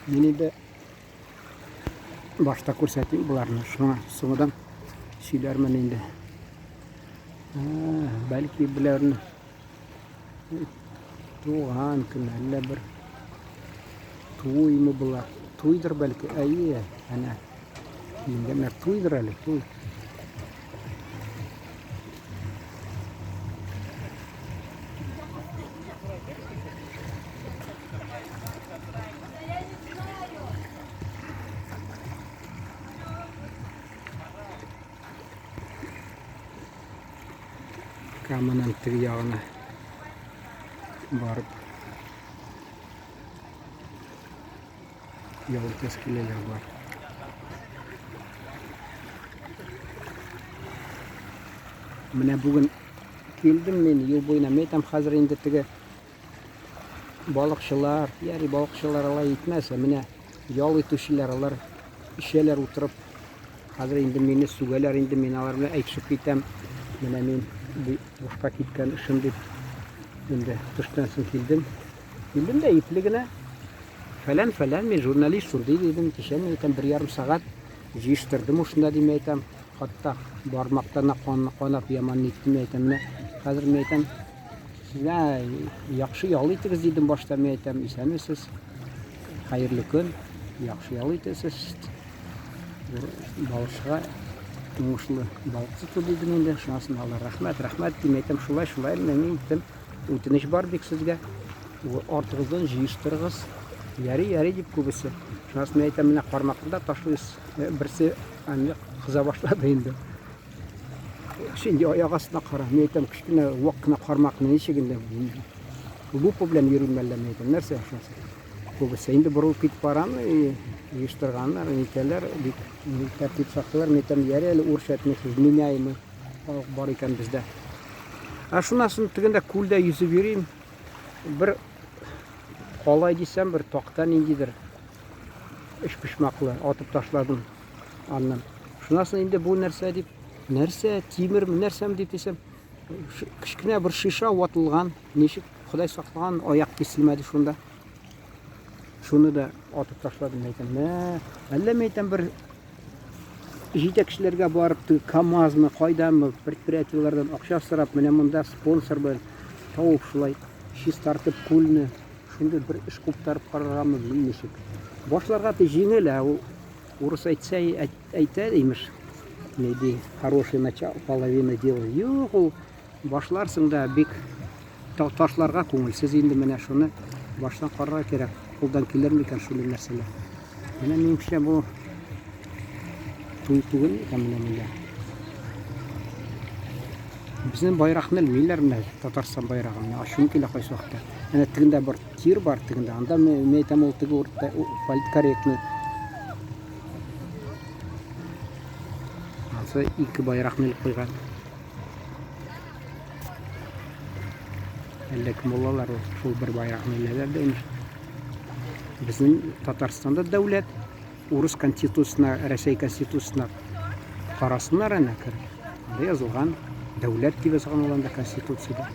Мин инде башта күрсәтим боларны, шуңа соңыдан сөйләрмен инде. Бәлки беләрне туган көн, әллә бер туймы болар? Туйдыр бәлки, әйе, әнә. Киенгәннәр туйдыр әле, туй. Каманың теге ягына барып ял итәсе киләләр болар. Менә бүген килдем мин юл буена. Мин әйтәм, хәзер инде теге балыкчылар, яри балыкчылар алай итмәс, ә менә ял итүчеләр алар эчәләр утырып. Хәзер инде мине сүгәләр инде, мин алар белән әйтешеп китәм. Менә мин бушка киткән эшем дип инде төштән соң килдем. Килдем дә ипле генә. Фәлән, фәлән, мин журналист шундый дидем, кичә мин әйтәм, 1,5 сәгать җыештырдым ушында дим әйтәм. Хатта бармактан кан канап яман ниттем әйтәм. Менә хәзер мин әйтәм, сезгә яхшы ял итегез дидем башта мин әйтәм, исәнмесез. Хәерле көн, яхшы ял итәсез. Балыкчыга уңышлы балык тоту дидем инде. Шуннан соң алар рәхмәт, рәхмәт дим әйтәм, шулай, шулай менә мин әйттем. Үтенеч бар бик сезгә. Артыгыздан җыештырыгыз. Яри, яри дип күбесе. Шуннан соң мин әйтәм, менә кармакны да ташлыйсыз. Берсе аны кыза башлады инде. Син аяк астына кара. Мин әйтәм, кечкенә вак кына кармакны ничек инде лупа белән йөрим әллә мин әйтәм. Нәрсә шунысы? Күбесе инде борылып китеп барам, җыештырганнар, нитәләр, бик тәртип саклыйлар. Мин әйтәм, ярый әле урысча әйтмәкче, вменяемый халык бар икән бездә. Ә шуннан соң тегендә күлдә йөзеп йөрим. Бер калай дисәм, бер такта ниндидер өчпочмаклы атып ташладым аннан. Шуннан соң инде бу нәрсә дип, нәрсә, тимерме, нәрсәме дип дисәм, кечкенә бер шиша ватылган, ничек Ходай саклаган, аяк киселмәде шунда. Шуны да атып ташладым, әйтәм. Мә, әллә мин әйтәм бер җитәкчеләргә барып, теге КАМАЗмы, кайданмы, предприятиеләрдән акча сорап, менә монда спонсор белән тавык шулай чистартып күлне, шундый бер эш куптарып караргамы, белмим ничек. Башларга ти җиңел, ә ул урыс әйтсә, әйтә, имеш, ни ди, хороший начало, половина дела. Юк, ул башларсың да бик ташларга күңелсез инде менә шуны баштан карарга кирәк. Кулдан килер микән шундый нәрсәләр? Менә минемчә бу туй түгел микән менә монда. Безнең байракны элмиләр менә, Татарстан байрагын. Менә ачуым килә кайсы вакытта. Әнә тегендә бер тир бар тегендә. Анда мин әйтәм, ул теге уртта политкорректный. Ансы ике байракны элеп куйган. Әллә кем булалар ул, шул бер байракны эләләр дә имеш. Безнең Татарстанда дәүләт урыс конституциясенә, Рәсәй конституциясенә карасыннар әнә кереп. Анда язылган, дәүләт дип язган ул анда конституциядә.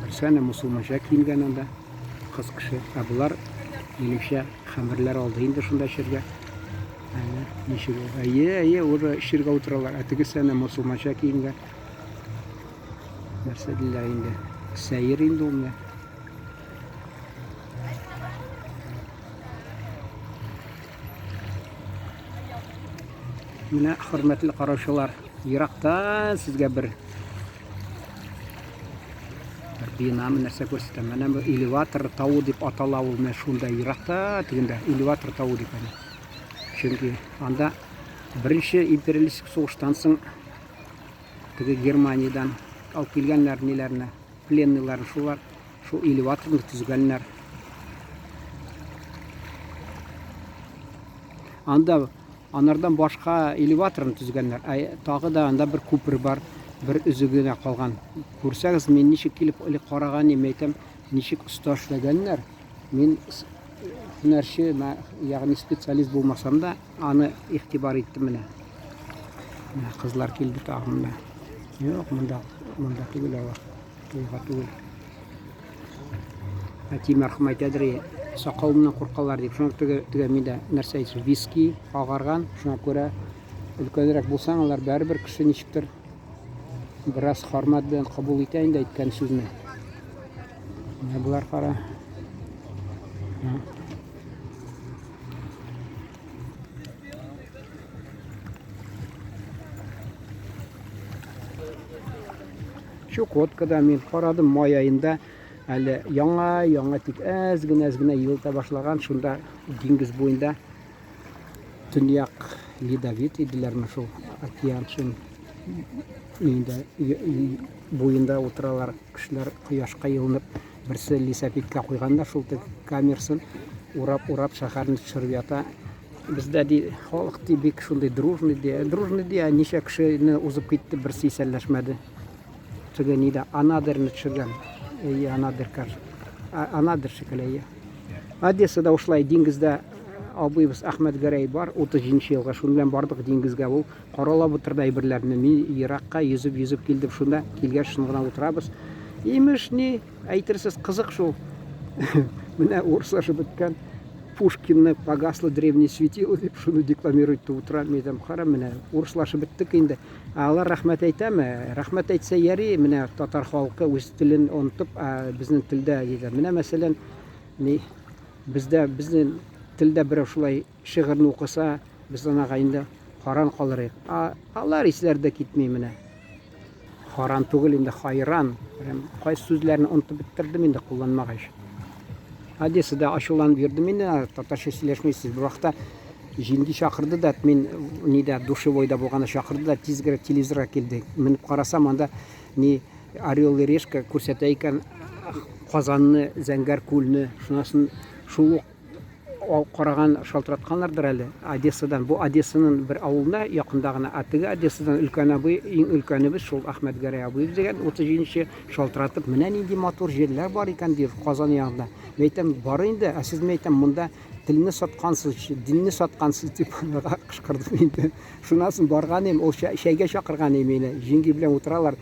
Берсе әнә мусульманча киенгән анда, кыз кеше. Ә болар, минемчә, хәмерләр алды инде шунда эчәргә. Әнә, ничек ул? Әйе, әйе, уже эчәргә утыралар. Ә тегесе әнә мусульманча киенгән. Нәрсә диләр инде? Сәер инде ул менә. Менә, хөрмәтле караучылар, ерактан сезгә бер бер бинамы нәрсә күрсәтәм. Менә бу элеватор тавы дип атала ул менә шунда еракта тегендә элеватор тавы дип әнә. Чөнки анда беренче империалистик сугыштан соң теге Германиядән алып килгәннәр ниләрне, пленныйларны шулар шул элеваторны төзегәннәр. Анда анардан башка элеваторны төзегәннәр. Ә тагы да анда бер күпер бар, бер өзеге генә калган. Күрсәгез, мин ничек килеп элек караган идем, әйтәм, ничек оста эшләгәннәр. Мин һөнәрче, ягъни специалист булмасам да, аны игътибар иттем менә. Менә кызлар килде тагын менә. Юк, монда, монда түгел алар. Туйга түгел. Әти мәрхүм әйтәдер, сакалымнан куркалар дип. Шуңа теге, теге миндә нәрсә әйтсен, виски агарган. Шуңа күрә өлкәнрәк булсаң, алар барыбер кеше ничектер бераз хөрмәт белән кабул итә инде әйткән сүзне. Менә болар кара. Чукоткада мин карадым май аенда әле яңа, яңа тик әз генә, әз генә елта башлаган, шунда диңгез буенда төньяк ледовитый диләрме шул океан шул инде буенда утыралар кешеләр кояшка елынып, берсе лисапедка куйган да шул камерасын урап-урап шәһәрне төшереп ята. Бездә ди халык ди бик шундый дружный ди. Дружный ди, ә ничә кешене узып китте, берсе исәнләшмәде. Теге нидә Анадырны төшергән. Әйе, Анадыр кажется. Анадыр шикелле, әйе. Одессада ушулай диңгездә абыебыз Әхмәт Гәрәй бар, 37 елгы, шуның белән бардык диңгезгә. Ул каралап утырды әйберләрне. Мин еракка йөзеп-йөзеп килдем. Шунда килгәч, шуны гына утырабыз. Имеш, ни, әйтерсез, кызык шул. Менә урыслашып беткән. Пушкинны погасло древнее светило дип шуны декламировать итеп утыра. Мин әйтәм, кара, менә урыслашып беттек инде. Ә алар рәхмәт әйтәме? Рәхмәт әйтсә яри, менә татар халкы үз телен онытып, ә безнең телдә диде. Менә мәсәлән, ни бездә безнең телдә берәү шулай шигырьне укыса, без анага инде харан калырыйк. Ә алар исләре дә китми менә. Харан түгел инде, хайран. Прям кайсы сүзләрне онытып бетердем инде кулланмагач. Одессада ачуланып йөрдем инде, татарча сөйләшмисез. Бер вакытта җиңги чакырды да, мин нидә душевойда булганда чакырды да, тиз генә телевизорга килде. Менеп карасам, анда ни Орел и Решка күрсәтә икән Казанны, Зәңгәр күлне. Шунасын шул ук караган, шалтыратканнардыр әле Одессадан. Бу Одессаның бер авылына якында гына, ә теге Одессадан өлкән абый, иң өлкәнебез шул Әхмәтгәрәй абыебыз дигән 37-нче шалтыратып, менә нинди матур җирләр бар икән, ди, Казан ягында. Мин әйтәм, бар инде, ә сез, мин әйтәм, монда телне саткансыз, динне саткансыз дип кычкырдым инде. Шуннан соң барган идем, ул чәйгә чакырган иде мине. Җиңги белән утыралар.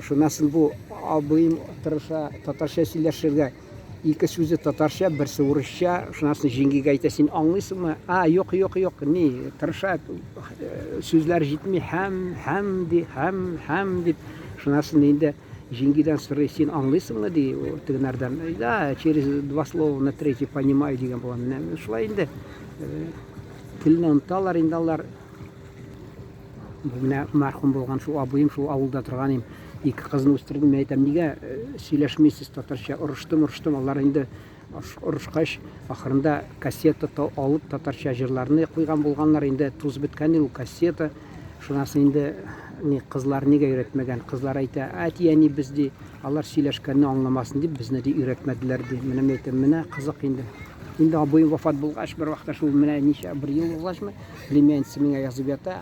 Шуннан соң бу абыем тырыша татарча сөйләшергә. Ике сүзе татарча, берсе урысча. Шуннан соң җиңгигә әйтә, син аңлыйсыңмы? А, юк, юк, юк, ни, тырыша, сүзләр җитми, һәм, һәм, ди, һәм, һәм, дип. Шуннан соң инде җиңгидән сорый, син аңлыйсыңмы, ди, тегенәрдән. Да, через два слова на третий понимаю, дигән була. Менә шулай инде. Телне оныталар инде алар. Менә мәрхүм булган шул абыем, шул авылда торган им. Ике кызны үстердем. Мин әйтәм, нигә сөйләшмисез татарча? Орыштым, орыштым. Алар инде орышкач, ахырында кассета алып татарча җырларны куйган булганнар. Инде туз беткән ул кассета. Шуннан соң инде ни кызлар нигә өйрәтмәгән? Кызлар әйтә, әти, әни без ди, алар сөйләшкәнне аңламасын дип безне ди өйрәтмәделәр ди. Менә мин әйтәм, менә кызык инде. Инде абыем вафат булгач, бер вакытта шул менә ничә бер ел узгачмы, племянница миңа язып ята.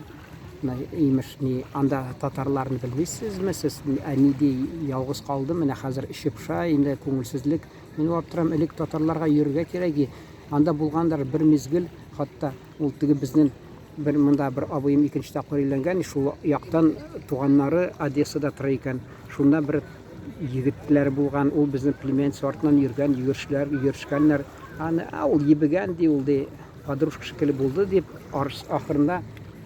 Имеш, ни, анда татарларны белмисезме сез? Әни ди, ялгыз калды, менә хәзер эче поша, инде күңелсезлек. Мин уйлап торам, элек татарларга йөрергә кирәк, анда булгандыр бер мизгел, хатта ул теге безнең бер монда бер абыем икенче тапкыр өйләнгән, шул яктан туганнары Одессада тора икән. Шунда бер егетләр булган, ул безнең племянница артыннан йөргән, йөрүчеләр, йөрешкәннәр. Аны, а, ул ебегән ди, ул ди, подружка шикелле булды дип, ахырында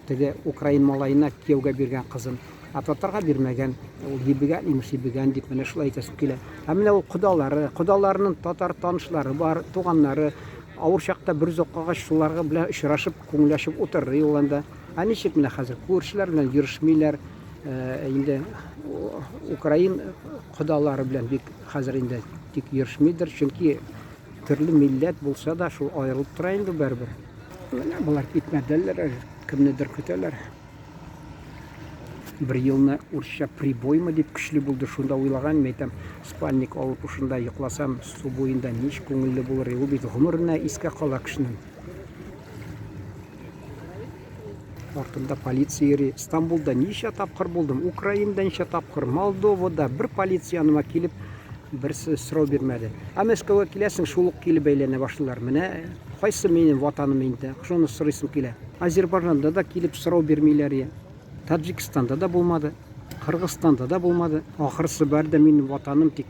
теге украин малаена кияүгә биргән кызын. Ә татарга бирмәгән, ул ебегән, имеш, ебегән дип, менә шулай әйтәсем килә. Ә менә ул кодалары, кодаларының татар танышлары бар, туганнары, авыр чакта бер үзе калгач, шуларга белән очрашып, күңел ачып утырыр ул анда. Ә ничек менә хәзер күршеләр белән йөрешмиләр, инде украин кодалары белән бик хәзер инде тик йөрешмидер, чөнки төрле милләт булса да шул аерылып тора инде барыбер. Менә болар китмәделәр, кемнедер көтәләр. Бер елны урысча прибоймы дип көчле булды, шунда уйлаган, мин әйтәм, спальник алып шунда йокласам, су буенда нич күңелле булыр. Ул бит гомеренә искә кала кешенең. Артымда полиция йөри. Стамбулда ничә тапкыр булдым, Украинада ничә тапкыр, Молдовада бер полиция яныма килеп, берсе сорау бирмәде. Ә Мәскәүгә киләсең, шул ук килеп әйләнә башлыйлар. Менә кайсы минем ватаным инде, шуны сорыйсым килә. Азербайҗанда да килеп сорау бирмиләр. Таджикстанда да булмады, Кыргызстанда да булмады. Ахырсы бар да минем ватаным тик.